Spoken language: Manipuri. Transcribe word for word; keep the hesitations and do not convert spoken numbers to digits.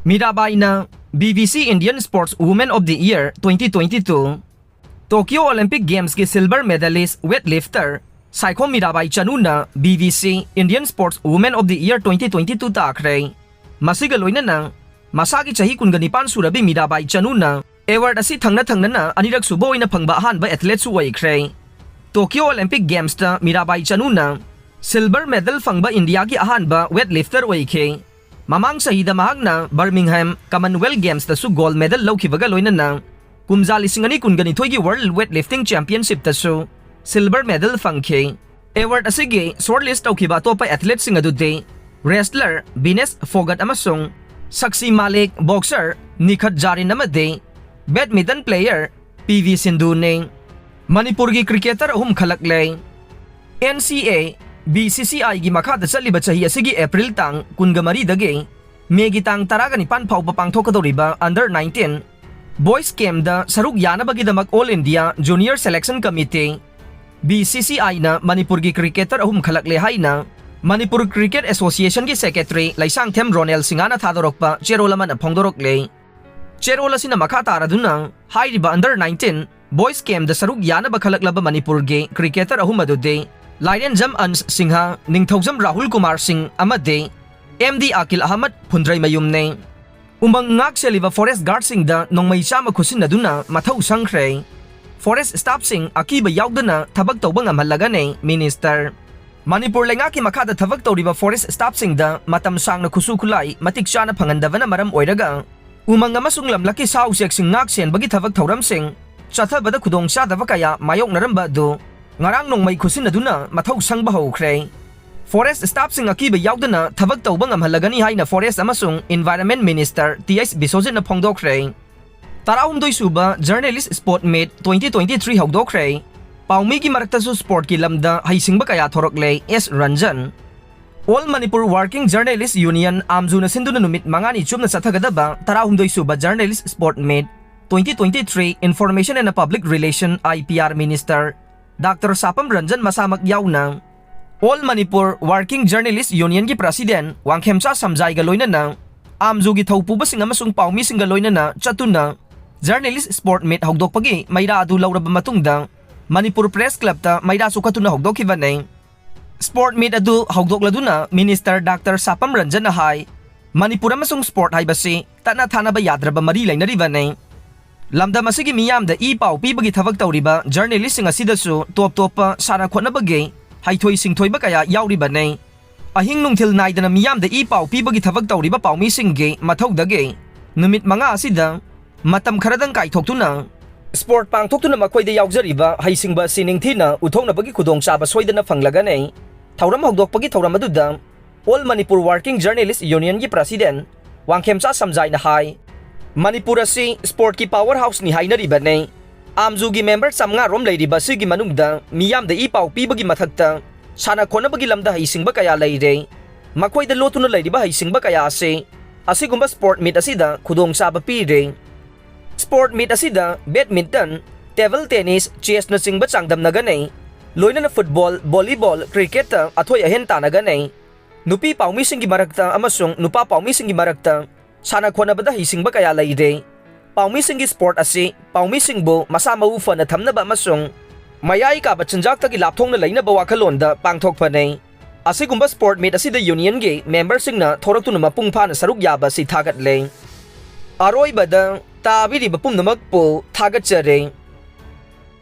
ꯃꯤꯔꯥꯕꯥꯏꯅ B V C Indian Sports Woman of the Year twenty twenty-two, Tokyo Olympic Gamesꯀꯤ silver medalist weightlifter Saikhom Mirabai ꯆꯅꯨꯅ B V C Indian Sports Woman of the Year twenty twenty-two ꯇꯥꯈ꯭ꯔꯦ꯫ ꯃꯁꯤꯒ ꯂꯣꯏꯅꯅ ꯃꯁꯥꯒꯤ ꯆꯍꯤ ꯀꯨꯟꯒ ꯅꯤꯄꯥꯟ ꯁꯨꯔꯕꯤ ꯃꯤꯔꯥꯕꯥꯏ ꯆꯅꯨꯅ award ꯑꯁꯤ ꯊꯪꯅ ꯊꯪꯅꯅ ꯑꯅꯤꯔꯛ ꯁꯨꯕ ꯑꯣꯏꯅ ꯐꯪꯕ ꯑꯍꯥꯟꯕ athleteꯁꯨ ꯑꯣꯏꯈ꯭ꯔꯦ꯫ Tokyo Olympic Gamesꯇ Mirabai ꯆꯅꯨꯅ silver medal ꯐꯪꯕ ꯏꯟꯗꯤꯌꯥꯒꯤ ꯑꯍꯥꯟꯕ weightlifter ꯑꯣꯏꯈꯤ꯫ ꯃꯃꯥꯡ ꯆꯍꯤꯗ ꯃꯍꯥꯛꯅ Birmingham Commonwealth Gamesꯇꯁꯨ gold medal ꯂꯧꯈꯤꯕꯒ ꯂꯣꯏꯅꯅ ꯀꯨꯝꯖꯥ ꯂꯤꯁꯤꯡ ꯑꯅꯤ ꯀꯨꯟꯒ ꯅꯤꯊꯣꯏꯒꯤ World Weightlifting Championshipꯇꯁꯨ silver medal ꯐꯪꯈꯤ꯫ Award ꯑꯁꯤꯒꯤ shortlist ꯇꯧꯈꯤꯕ ꯑꯇꯣꯞꯄ athleteꯁꯤꯡ ꯑꯗꯨꯗꯤ wrestler Vinesh Phogat ꯑꯃꯁꯨꯡ ꯁꯛꯁꯤ ꯃꯥꯂꯤꯛ, boxer ꯅꯤꯈꯠ ꯖꯥꯔꯤꯟ ꯑꯃꯗꯤ badminton player P V ꯁꯤꯟꯙꯨꯅꯤ꯫ ꯃꯅꯤꯄꯨꯔꯒꯤ cricketer ꯑꯍꯨꯝ ꯈꯜꯂꯛꯂꯦ꯫ N C A, B C C Iꯒꯤ ꯃꯈꯥꯗ ꯆꯠꯂꯤꯕ ꯆꯍꯤ ꯑꯁꯤꯒꯤ April ꯇꯥꯡ ꯀꯨꯟꯒ ꯃꯔꯤꯗꯒꯤ Mayꯒꯤ ꯇꯥꯡ ꯇꯔꯥꯒ ꯅꯤꯄꯥꯟ ꯐꯥꯎꯕ ꯄꯥꯡꯊꯣꯛꯀꯗꯧꯔꯤꯕ under nineteen boys campꯗ ꯁꯔꯨꯛ ꯌꯥꯅꯕꯒꯤꯗꯃꯛ All India Junior Selection Committee, B C C Iꯅ ꯃꯅꯤꯄꯨꯔꯒꯤ cricketer ꯑꯍꯨꯝ ꯈꯜꯂꯛꯂꯦ ꯍꯥꯏꯅ ꯃꯅꯤꯄꯨꯔ Cricket Associationꯒꯤ secretary ꯂꯩꯁꯥꯡꯊꯦꯝ ꯔꯣꯅꯦꯜ ꯁꯤꯡꯍꯅ ꯊꯥꯗꯣꯔꯛꯄ ꯆꯦꯔꯣꯜ ꯑꯃꯅ ꯐꯣꯡꯗꯣꯔꯛꯂꯦ꯫ ꯆꯦꯔꯣꯜ ꯑꯁꯤꯅ ꯃꯈꯥ ꯇꯥꯔꯗꯨꯅ ꯍꯥꯏꯔꯤꯕ under nineteen boys campꯗ ꯁꯔꯨꯛ ꯌꯥꯅꯕ ꯈꯜꯂꯛꯂꯕ ꯃꯅꯤꯄꯨꯔꯒꯤ cricketer ꯑꯍꯨꯝ ꯑꯗꯨꯗꯤ ꯂꯥꯏꯔꯦꯟꯖꯝ ꯑꯟꯁ ꯁꯤꯡꯍ, ꯅꯤꯡꯊꯧꯖꯝ ꯔꯥꯍꯨꯜ ꯀꯨꯃꯥꯔ ꯁꯤꯡ ꯑꯃꯗꯤ M D ꯑꯀꯤꯜ ꯑꯍꯃꯗ ꯐꯨꯟꯗ꯭ꯔꯩꯃꯌꯨꯝꯅꯤ꯫ ꯎꯃꯪ ꯉꯥꯛ ꯁꯦꯜꯂꯤꯕ forest guardꯁꯤꯡꯗ ꯅꯣꯡꯃꯩ ꯆꯥꯝꯃ ꯈꯨꯠꯁꯤꯟꯅꯗꯨꯅ ꯃꯊꯧ ꯁꯪꯈ꯭ꯔꯦ꯫ Forest staffꯁꯤꯡ ꯑꯀꯤꯕ ꯌꯥꯎꯗꯅ ꯊꯕꯛ ꯇꯧꯕ ꯉꯝꯍꯜꯂꯒꯅꯤ minister꯫ ꯃꯅꯤꯄꯨꯔ ꯂꯩꯉꯥꯛꯀꯤ ꯃꯈꯥꯗ ꯊꯕꯛ ꯇꯧꯔꯤꯕ forest staffꯁꯤꯡꯗ ꯃꯇꯝ ꯁꯥꯡꯅ ꯈꯨꯠꯁꯨ ꯈꯨꯠꯂꯥꯏ ꯃꯇꯤꯛ ꯆꯥꯅ ꯐꯪꯍꯟꯗꯕꯅ ꯃꯔꯝ ꯑꯣꯏꯔꯒ ꯎꯃꯪ ꯑꯃꯁꯨꯡ ꯂꯝꯂꯛꯀꯤ ꯁꯥ ꯎꯆꯦꯛꯁꯤꯡ ꯉꯥꯛ ꯁꯦꯟꯕꯒꯤ ꯊꯕꯛ ꯊꯧꯔꯝꯁꯤꯡ ꯆꯠꯊꯕꯗ ꯈꯨꯗꯣꯡꯆꯥꯗꯕ ꯀꯌꯥ ꯃꯥꯌꯣꯛꯅꯔꯝꯕ ꯑꯗꯨ ꯉꯔꯥꯡ ꯅꯣꯡꯃꯩ ꯈꯨꯠꯁꯤꯟꯅꯗꯨꯅ ꯃꯊꯧ ꯁꯪꯕ ꯍꯧꯈ꯭ꯔꯦ꯫ Forest staffꯁꯤꯡ ꯑꯀꯤꯕ ꯌꯥꯎꯗꯅ ꯊꯕꯛ ꯇꯧꯕ ꯉꯝꯍꯜꯂꯒꯅꯤ ꯍꯥꯏꯅ Forest ꯑꯃꯁꯨꯡ Environment Minister Th ꯕꯤꯁ꯭ꯋꯖꯤꯠꯅ ꯐꯣꯡꯗꯣꯛꯈ꯭ꯔꯦ꯫ ꯇꯔꯥꯍꯨꯝꯗꯣꯏ ꯁꯨꯕ Journalist Sport Meet twenty twenty-three ꯍꯧꯗꯣꯛꯈ꯭ꯔꯦ꯫ ꯄꯥꯎꯃꯤꯒꯤ ꯃꯔꯛꯇꯁꯨ sportꯀꯤ ꯂꯝꯗ ꯍꯩꯁꯤꯡꯕ ꯀꯌꯥ ꯊꯣꯔꯛꯂꯦ, S Ranjan. All Manipur Working Journalist Union, ꯑꯥꯝꯖꯨꯅ ꯁꯤꯟꯗꯨꯅ ꯅꯨꯃꯤꯠ ꯃꯉꯥꯅꯤ ꯆꯨꯞꯅ ꯆꯠꯊꯒꯗꯕ ꯇꯔꯥꯍꯨꯝꯗꯣꯏ ꯁꯨꯕ Journalist Sport Meet twenty twenty-three Information and Public Relation, I P R Minister Doctor ꯁꯥꯄꯝ Ranjan ꯃꯁꯥꯃꯛ ꯌꯥꯎꯅ All Manipur Working Journalist Unionꯒꯤ President Wangkhemcha ꯁꯝꯖꯥꯏꯒ ꯂꯣꯏꯅꯅ ꯑꯥꯝꯖꯨꯒꯤ ꯊꯧꯄꯨꯕꯁꯤꯡ ꯑꯃꯁꯨꯡ ꯄꯥꯎꯃꯤꯁꯤꯡꯒ ꯂꯣꯏꯅꯅ ꯆꯠꯇꯨꯅ journalist sport meet ꯍꯧꯗꯣꯛꯄꯒꯤ ꯃꯩꯔꯥ ꯑꯗꯨ ꯂꯧꯔꯕ ꯃꯇꯨꯡꯗ ꯃꯅꯤꯄꯨꯔ Press Clubꯇ ꯃꯩꯔꯥꯁꯨ ꯀꯠꯇꯨꯅ ꯍꯧꯗꯣꯛꯈꯤꯕꯅꯤ꯫ Sport meet ꯑꯗꯨ ꯍꯧꯗꯣꯛꯂꯗꯨꯅ Minister Doctor ꯁꯥꯄꯝ ꯔꯟꯖꯟꯅ ꯍꯥꯏ, ꯃꯅꯤꯄꯨꯔ ꯑꯃꯁꯨꯡ sport ꯍꯥꯏꯕꯁꯤ ꯇꯠꯅ ꯊꯥꯅꯕ ꯌꯥꯗ꯭ꯔꯕ ꯃꯔꯤ ꯂꯩꯅꯔꯤꯕꯅꯤ꯫ ꯂꯝꯗꯝ ꯑꯁꯤꯒꯤ ꯃꯤꯌꯥꯝꯗ ꯏ ꯄꯥꯎ ꯄꯤꯕꯒꯤ ꯊꯕꯛ ꯇꯧꯔꯤꯕ journalistꯁꯤꯡ ꯑꯁꯤꯗꯁꯨ ꯇꯣꯞ ꯇꯣꯞꯄ ꯁꯥꯟꯅ ꯈꯣꯠꯅꯕꯒꯤ ꯍꯩꯊꯣꯏ ꯁꯤꯡꯊꯣꯏꯕ ꯀꯌꯥ ꯌꯥꯎꯔꯤꯕꯅꯤ꯫ ꯑꯍꯤꯡ ꯅꯨꯡꯊꯤꯜ ꯅꯥꯏꯗꯅ ꯃꯤꯌꯥꯝꯗ ꯏ ꯄꯥꯎ ꯄꯤꯕꯒꯤ ꯊꯕꯛ ꯇꯧꯔꯤꯕ ꯄꯥꯎꯃꯤꯁꯤꯡꯒꯤ ꯃꯊꯧꯗꯒꯤ ꯅꯨꯃꯤꯠ ꯃꯉꯥ ꯑꯁꯤꯗ ꯃꯇꯝ ꯈꯔꯗꯪ ꯀꯥꯏꯊꯣꯛꯇꯨꯅ sport ꯄꯥꯡꯊꯣꯛꯇꯨꯅ ꯃꯈꯣꯏꯗ ꯌꯥꯎꯖꯔꯤꯕ ꯍꯩꯁꯤꯡꯕ ꯑꯁꯤ ꯅꯤꯡꯊꯤꯅ ꯎꯠꯊꯣꯛꯅꯕꯒꯤ ꯈꯨꯗꯣꯡꯆꯥꯕ ꯁꯣꯏꯗꯅ ꯐꯪꯂꯒꯅꯤ꯫ ꯊꯧꯔꯝ ꯍꯧꯗꯣꯛꯄꯒꯤ ꯊꯧꯔꯝ ꯑꯗꯨꯗ All Manipur Working Journalist Unionꯒꯤ President Wangkhemcha ꯁꯝꯖꯥꯏꯅ ꯍꯥꯏ, ꯃꯅꯤꯄꯨꯔ ꯑꯁꯤ sportꯀꯤ power houseꯅꯤ ꯍꯥꯏꯅꯔꯤꯕꯅꯤ꯫ ꯑꯥꯝꯖꯨꯒꯤ member ꯆꯥꯝꯃꯉꯥ ꯔꯣꯝ ꯂꯩꯔꯤꯕ ꯑꯁꯤꯒꯤ ꯃꯅꯨꯡꯗ ꯃꯤꯌꯥꯝꯗ ꯏ ꯄꯥꯎ ꯄꯤꯕꯒꯤ ꯃꯊꯛꯇ ꯁꯥꯟꯅ ꯈꯣꯠꯅꯕꯒꯤ ꯂꯝꯗ ꯍꯩꯁꯤꯡꯕ ꯀꯌꯥ ꯂꯩꯔꯦ꯫ ꯃꯈꯣꯏꯗ ꯂꯣꯠꯇꯨꯅ ꯂꯩꯔꯤꯕ ꯍꯩꯁꯤꯡꯕ ꯀꯌꯥ ꯑꯁꯤ ꯑꯁꯤꯒꯨꯝꯕ sport meet ꯑꯁꯤꯗ ꯈꯨꯗꯣꯡꯆꯥꯕ ꯄꯤꯔꯦ꯫ Sport meet ꯑꯁꯤꯗ badminton, table tennis, chessꯅꯆꯤꯡꯕ ꯆꯥꯡꯗꯝꯅꯒꯅꯤ꯫ ꯂꯣꯏꯅꯅ football, volleyball, cricketꯇ ꯑꯊꯣꯏ ꯑꯍꯦꯟ ꯇꯥꯟꯅꯒꯅꯤ꯫ ꯅꯨꯄꯤ ꯄꯥꯎꯃꯤꯁꯤꯡꯒꯤ ꯃꯔꯛꯇ ꯑꯃꯁꯨꯡ ꯅꯨꯄꯥ ꯄꯥꯎꯃꯤꯁꯤꯡꯒꯤ ꯃꯔꯛꯇ ꯁꯥꯟꯅ ꯈꯣꯠꯅꯕꯗ ꯍꯩꯁꯤꯡꯕ ꯀꯌꯥ ꯂꯩꯔꯦ꯫ ꯄꯥꯎꯃꯤꯁꯤꯡꯒꯤ sport ꯑꯁꯤ ꯄꯥꯎꯃꯤꯁꯤꯡꯕꯨ ꯃꯁꯥ ꯃꯎ ꯐꯅ ꯊꯝꯅꯕ ꯑꯃꯁꯨꯡ ꯃꯌꯥꯏ ꯀꯥꯕ ꯆꯤꯟꯖꯥꯛꯇꯒꯤ ꯂꯥꯞꯊꯣꯛꯅ ꯂꯩꯅꯕ ꯋꯥꯈꯜꯂꯣꯟꯗ ꯄꯥꯡꯊꯣꯛꯄꯅꯤ꯫ ꯑꯁꯤꯒꯨꯝꯕ sport meet ꯑꯁꯤꯗ unionꯒꯤ memberꯁꯤꯡꯅ ꯊꯣꯔꯛꯇꯨꯅ ꯃꯄꯨꯡ ꯐꯥꯅ ꯁꯔꯨꯛ ꯌꯥꯕ ꯑꯁꯤ ꯊꯥꯒꯠꯂꯦ꯫ ꯑꯔꯣꯏꯕꯗ ꯇꯥꯕꯤꯔꯤꯕ ꯄꯨꯝꯅꯃꯛꯄꯨ ꯊꯥꯒꯠꯆꯔꯤ꯫